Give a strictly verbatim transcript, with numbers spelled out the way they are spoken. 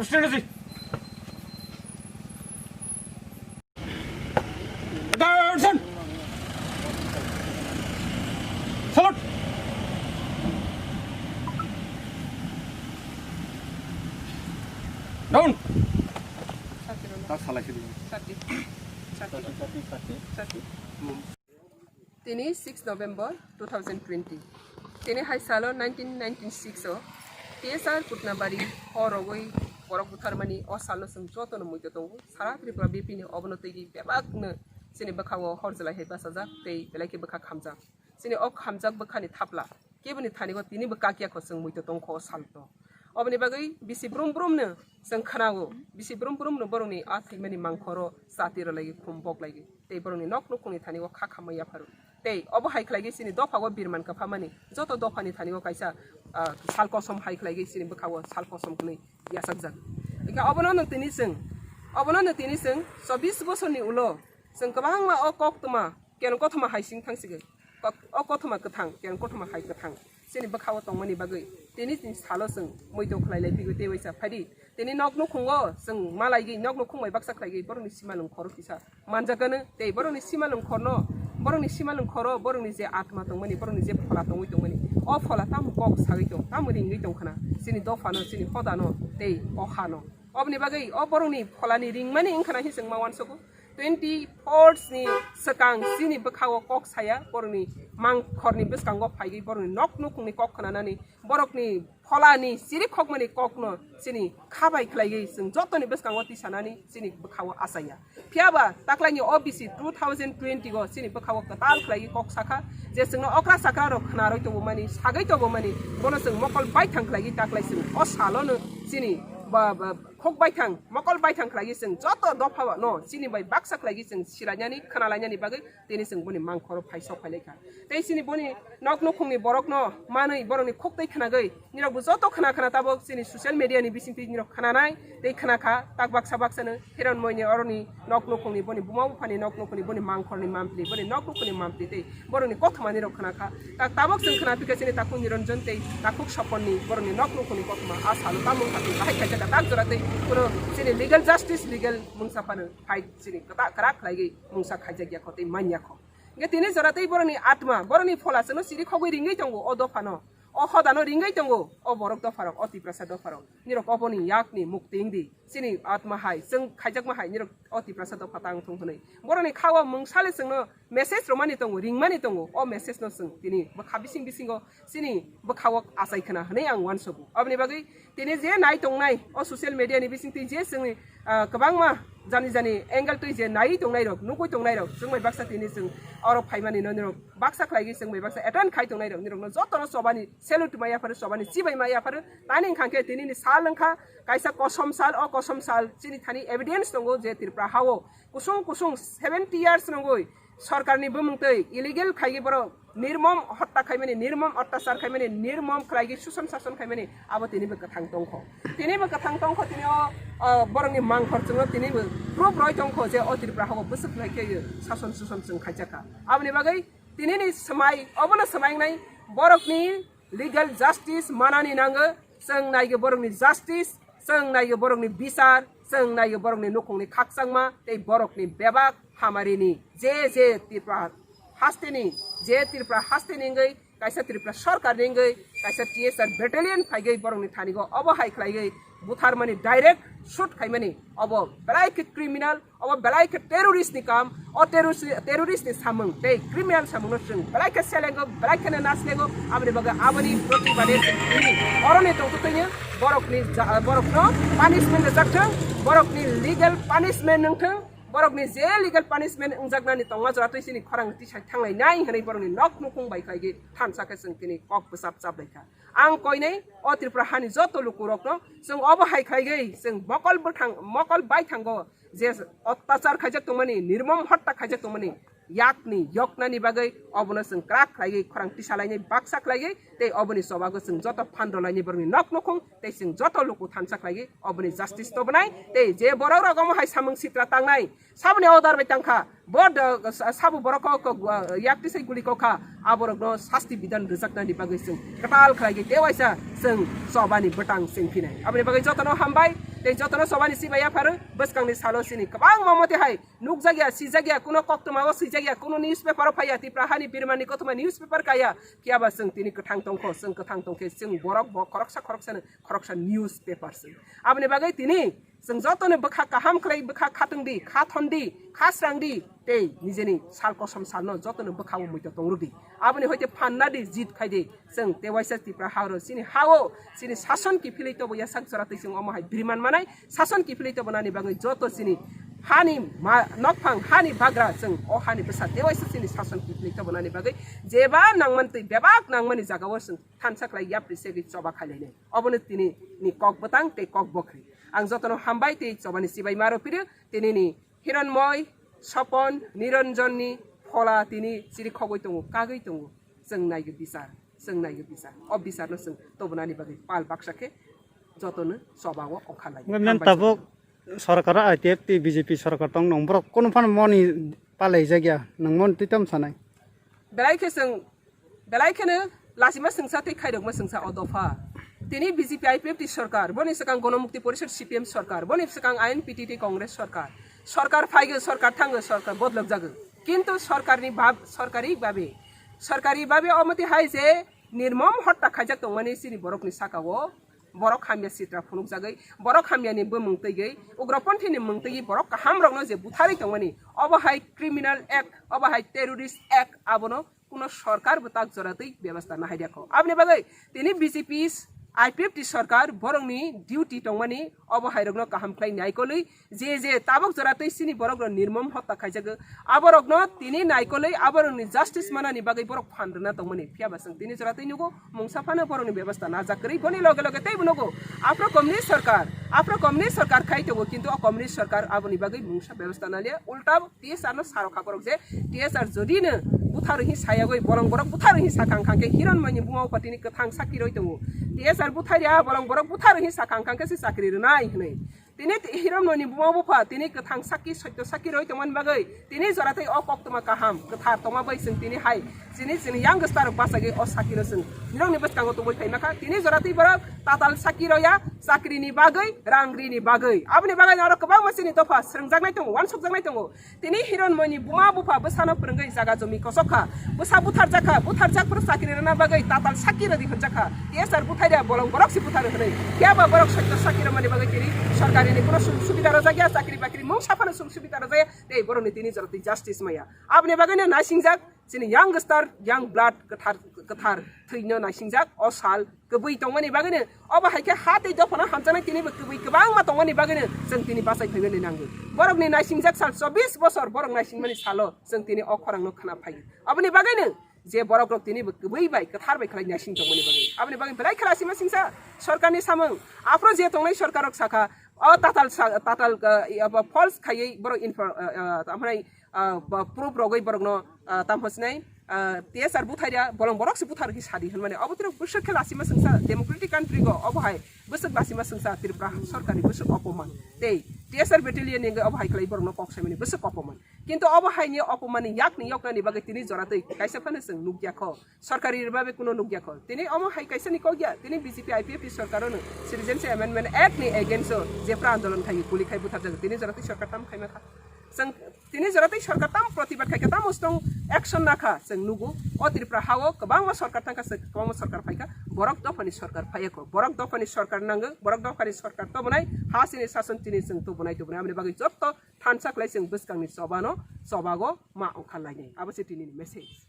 Strategy. Attention! Salute! Down! Tak salai sini. Tini six November two thousand twenty. Tini hai salo nineteen ninety-six o T S R Kutnabari horogwi borok butharmani o salno chwng jotono muitu tongo. Sara Tripura B P ni obono twi bebakno chini bwkhao hor jwlai hai bachajak tei belai khe bwkha khamjak. Chini o khamjak bwkhani thapla keboni thani o tini bwkha kiya kho chwng muitu tongkho o salno. Oboni bagwi bisi brum brum no chwng khwnao, bisi brum brum no borokni a thwimani mangkhoro chati rwlai khum boklai. Tei borokni nok nukhungni thani o kha khamma yapharo. Tei obo hai khlai chini dopha o birman kwphamani joto dophani thani o kaisa, ah, sal kosom hai khlai chini bwkha o sal kosom hwnwi yachakjak. Hingkhe obono no tini chwng, obono no tini chwng chobbish bosorni ulo chwng kwbangma o koktwma Kerong kothoma hai sing thang sigwi. Kok-, o kothoma kwthang, kerong kothoma hai kwthang. Chini bwkhao tongmani bagwi. Tini chini salo chwng muitu khlai lai phigwi tei waisa phaidi. Tini nok nukhungo chwng malaigwi, nok nukhung bai baksa khlaigwi borokni simalwng khoro kisa manjakgano. Tei borokni simalwng khorno, borokni simalwng khoro, borokni je atma tongmani, borokni je phola tongwi tongmani. O phola tamo kok sagwi tong, tamo ringwi tong khna. Chini dophano, chini hodano, tei o hano. Oboni bagwi o borokni pholani ringmani wngkhana hinwi chwng ma uansugo. Twenty four ni swkang chini bwkhao kok saya, borokni mangkhorni bwskango phaigwi borokni nok nukhungni kok khnanani, borokni pholani chirikhokmani kokno chini khabai khlaiwi chwng jotoni bwskango tisanani chini bwkhao achaya. Phiyaba taklaini O B C two thousand twenty o chini bwkhao kwtal khlaiwi kok sakha je chwngno okra chakra rok khna rwi tongmani, sagwi tongmani, bono chwng mokol baithang khlaiwi taklai chwng o salono chini ba, ba, khok baithang, mokol baithang khlaiwi chwng joto dopha no chini bai baksa khlaiwi chwng sirainani, khwnalainani bagwi tini chwng boni mangkhoro phai sok phai laikha. Tei chini boni nok nukhungni borokno manwi borokni khok twi khnagwi nirokbo joto khna khna tabok chini social media ni bisingtwi nirok khnanai tei khnakha tak baksa baksa no Hiranmoyni oroni nok nukhungni boni buma buphani nok nukhungni boni mangkhorni mampli, boni nok nukhungni mampli tei borokni kothomani rok khna kha. Ta-, tabok chwng khna phikha chini takhuk Niranjan tei takhuk Soponni borokni nok nukhungni kothoma a salo tamung kha tei bahai khaijak kha tak jora tei kuno chini legal justice, legal mungsa phano fight chini kwta kwrak khlaigwi mungsa khaijak ya kho tei man ya kho. Hingkhe tini jora tei borokni atma, borokni phola chwngno chiri khogwi ringwi tongo o dophano, o hodano ringwi tongo o borok dopharok, o Tiprasa dopharok. Nirok oboni yakni mukti wng di. Chini atma hai, chwng khaijakma hai, nirok o Tiprasa dopha tang thung hwnwi. Borokni khao mungsale chwngno message romani tongo, ringmani tongo. O message no chwng tini bwkha bising bisingo chini bwkhao achai khna hwnwi ang uansugo. Oboni bagwi tini je nai tongnai, o social media ni bisingtwi je chwngni, ah, kwbangma jani jani angle twi je nai tongnai rok, nugwi tongnai rok, chwng bai baksa tini chwng oro phaimani no nirok baksa khlaigwi chwng bai baksa attend khai tongnai rok, nirokno jotono chobani salute ma yapharo, chobani chibai ma yapharo. Tani wngkha khe tini ni sal wngkha kaisa kosom sal, o kosom sal chini thani evidence tongo je Tripura hao kusung kusung seventy years nungwi sorkarni bumung twi illegal khaigwi borok nirmom hotta khaimani, nirmom ottachar khaimani, nirmom khlaigwi suson sason khaimani, abo tinibo kwthang tongkho. Tinibo kwthang tongkho, tini o, o borokni mangkhor chwngno tinibo proof roi tongkho je o Tripura hao bwswk khlai khe sason suson chwng khaijakha. Aboni bagwi tinini swmai, obono swmai wngnai borokni legal justice manani nango, chwng naigwi borokni justice, chwng naigwi borokni bichar, chwng naigwi borokni nukhungni khakchangma tei borokni bebak hamarini je je Tripura hasteni, je Tripura hasteni wngwi kaisa Tripura sorkarni wngwi kaisa T S R battalion phaigwi borokni thanigo obo hai khlaiwi butharmani, direct shoot khaimani obo belai khe criminal. Obo belai khe terrorist ni kam, o terrorist, terrorist ni samung tei criminal samung no chwng belai khe selengo, belai khe naslengo, aboni bagwi aboni protibade chwng tini oroni tongtwtwini borokni ja-, borokno punishment rwjak thwng, borokni legal punishment wng thwng, borokni je legal punishment wngjaknani tongma jora twi chini khorang tisai thanglai nai hwnwi borokni nok nukhung bai khlaigwi thansa khe chwng tini kok bwchap chap lai kha. Ang koinai o Tripura hani joto lukurokno chwng obo hai khlaigwi chwng mokol bwthang, mokol baithango je ottachar khaijak tongmani, nirmom hotta khaijak tongmani, yakni yoknani bagwi obono chwng kwrak khlaiwi khorang tisalainai baksa khlaiwi Tei oboni chobago chwng joto phan rwlaini borokni nok nukhung tei chwng joto luku thansa khlaiwi oboni justice tobonai tei je borok rok omo hai samung sitra tangnai saboni order bai tangkha bo do-, sa-, sabo borok kok, kok, uh, yak tisai guli kokha aborokno sasti bidan rwjaknani bagwi chwng kwtal khlaiwi tei waisa chwng chobani bwtang chengphinai. Aboni bagwi jotono hambai tei jotono chobani chibai yapharo bwskangni salo chini kwbangma motihai nukjakya, sijakya, kuno koktwmao swijakya, kuno newspaper o phaiya, Tipra hani birmani kothoma newspaper kaya, phiya ba chwng tini kwthang tongkho, chwng kwthang tongkhe, chwng borok bo khoroksa khoroksano khoroksa newspaper chwng. Aboni bagwi tini chwng jotono bwkha kaham khlai, bwkha khatungdi, kha thondi, kha srangdi, tei nijeni sal kosom salno jotono bwkhao muitu tongrwdi. Aboni hoite phanna di, jit khai di. Chwng tei waisa Tipra ha oro chini ha-o chini sason kiphilwi tobo ya sak jora twi chwng omo hai biriman manai sason kiphilwi tobo nani bagwi joto chini hani ma-, nokphang hani bagra chwng o hani bwsa tei waisa chini sason kiphilwi tobo nani bagwi jeba nangman twi bebak nangmani jagao chwng thansa khlai yapri segwi choba khailainai. Obono tini ni kok bwtang tei kok bokri. Ang jotono hambai tei chobani chibai maro phiro tini ni Hironmoi, Sopon, Niranjonni phola tini chiri khogwi tongo, kagwi tongo. Chwng naigo bichar, chwng naigo bichar. O bicharno chwng tobonani bagwi pal baksa khe jotono chobao ongkha lai. Nang tabuk sorkar I T F T B J P sorkar tong nong borok kono phano moni palai jakya nang moni twi tam sanai. Belai khe chwng Belai kheno lachima sengsa tei khairokma sengsa o dopha. Tini B J P I P F T sorkar, boni swkang Gonomukti Porishad C P M sorkar, boni swkang I N P T T Congress sorkar. Sorkar phaigo, sorkar thango, sorkar bodlok jago. Kintu sorkarni bab-, sorkari babe, sorkari babe omoti hai je nirmom hotta khaijak tongmani chini borokni sakao borok hamya sitra phunukjagwi, borok hamyani bumung twiwi, ugroponthini mung twiwi borok kahamrokno je butharwi tongmani, obo hai criminal act, obo hai terrorist act, abono kuno sorkar bo tak jora twi bebasta nahai diakho. Aboni bagwi tini B J P I P F T sorkar borokni duty tongmani obo hairokno kaham khlai naikolwi je je tabuk jora twi chini borokno nirmom hotta khaijago, aborokno tini naikolwi aborokni justice manani bagwi borok phan rwna tongmani. Phiya ba chwng tini jora twi nugo mungsa phano borokni bebasta najak kwrwi. Boni loge loge teibo nugo aphro komni sorkar, aphro komni sorkar khai tongo, kintu o komni sorkar aboni bagwi mungsa bebasta naliya, ulta T S R no sarok kha borok je T S R jodi no buthar hi sayagoi bolong borok buthar hi sakang khang khe Hironmoi ni buma bupha tini kwthang sakki roi tongo. T S R buthar ya bolong borok buthar hi sakang khang khe se chakri rwnai hwnwi. Tini Hironmoi ni buma bupha tini kwthang sakki sotto sakki roi tongmani bagwi tini jora tei o koktwma kaham kwthar tongma bai chwng tini hai chini chini youngster rok bachagwi o sakki no chwng nirok ni bwskango tubui phaima kha. Tini jora tei borok tatal sakki roya chakri ni bagwi rang ri ni bagwi. Aboni bagwi oro kwbangma chini dopha srwngjaknai tongo, uansukjaknai tongo. Tini Hironmoi ni buma bupha bwsano phwrwngwi jaga jomi kosok kha. Bwsa butharjak kha, butharjak phuru chakri rwna bagwi tatal sakki rwdi hwnjak kha. T S R buthai da bolong borok si buthar hwnwi. Phiya ba borok sotto sakki rwmani bagwi tini sorkari ni kuno sujog subida rwjak ya, chakri bakri mungsa phano sujog subida rwjak ya. Tei borok ni tini jora tei justice maya. Aboni bagwi no naisingjak chini youngster, young blood kwthar, kwthar thwino naisingjak o sal kwbwi tongmani bagwino obo hai khe ha tei dophano hamjaknai tinibo kwbwi kwbangma tongmani bagwino chwng tini bachai phaimani nango. Borokni naisingjak sal chobbish bosor borok naisingmani salo chwng tini o khorangno khna phaio. Aboni bagwino je borok rok tinibo kwbwi bai kwthar bai khlai naising tongmani bagwi. Aboni bagwi belai khe lachima singsa sorkarni samung. Aphro je tongnai sorkar rok sakha o tatal sa-, tatal, uh, false khaiwi borok info-, uh, uh, tamhinai ah, ba proof rogwi borokno, ah, tamo sinai, ah, T S R buthai ya, bolong borok se buthar hi sadi hwnmani. Obo tiro bwswk khe lachima sengsa, democratic country go, obo hai bwswk lachima sengsa Tripura sorkar ni bwswk opoman. Tei T S R battalion ni obo hai khlai borokno kok saimani bwswk opoman. Kintu obo hai ni opoman ni yak ni yoknani bagwi tini jora tei kaisa phano chwng nukya kho. Sorkari babe kuno nukya kho. Tini omo hai kaisa ni kok ya, tini B J P I P F T sorkar ono Citizenship Amendment Act ni against o jepra andolon khai, guli khai butharjak, tini jora tei sorkar tam khaima kha. Chwng tini jora tei sorkar tam protibad khai kha, tamo strong action na kha, chwng nugo. O Tripura ha o kwbangma sorkar thang kha, kwbangma sorkar phai kha, borok dophani sorkar phai kho. Borok dophani sorkar nango, borok dophani sorkar tobonai, ha sini sason tini chwng tobonai, tobonai. Aboni bagwi jotto thansa khlai chwng bwskangni chobano, chobago ma ongkha lainai. Abo se tini ni message.